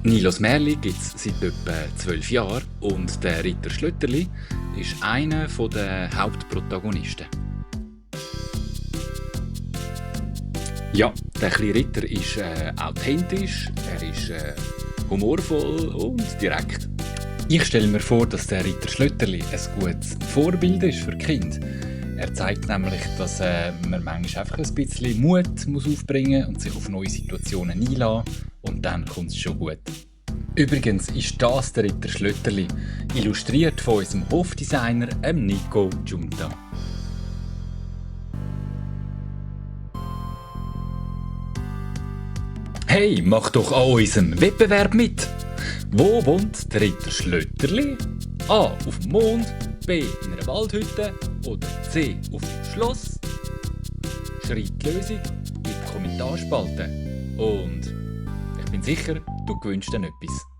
Nilos Märli gibt es seit etwa 12 Jahren und der Ritter Schlötterli ist einer der Hauptprotagonisten. Ja, der kleine Ritter ist authentisch, er ist humorvoll und direkt. Ich stelle mir vor, dass der Ritter Schlötterli ein gutes Vorbild ist für die Kinder. Er zeigt nämlich, dass man manchmal einfach ein bisschen Mut muss aufbringen und sich auf neue Situationen einlassen und dann kommt es schon gut. Übrigens ist das der Ritter Schlötterli, illustriert von unserem Hofdesigner Nico Giunta. Hey, mach doch an unserem Wettbewerb mit! Wo wohnt der Ritter Schlötterli? A. Auf dem Mond, B. in einer Waldhütte oder C. auf dem Schloss? Schreib die Lösung in die Kommentarspalte. Und ich bin sicher, du gewünscht dir etwas.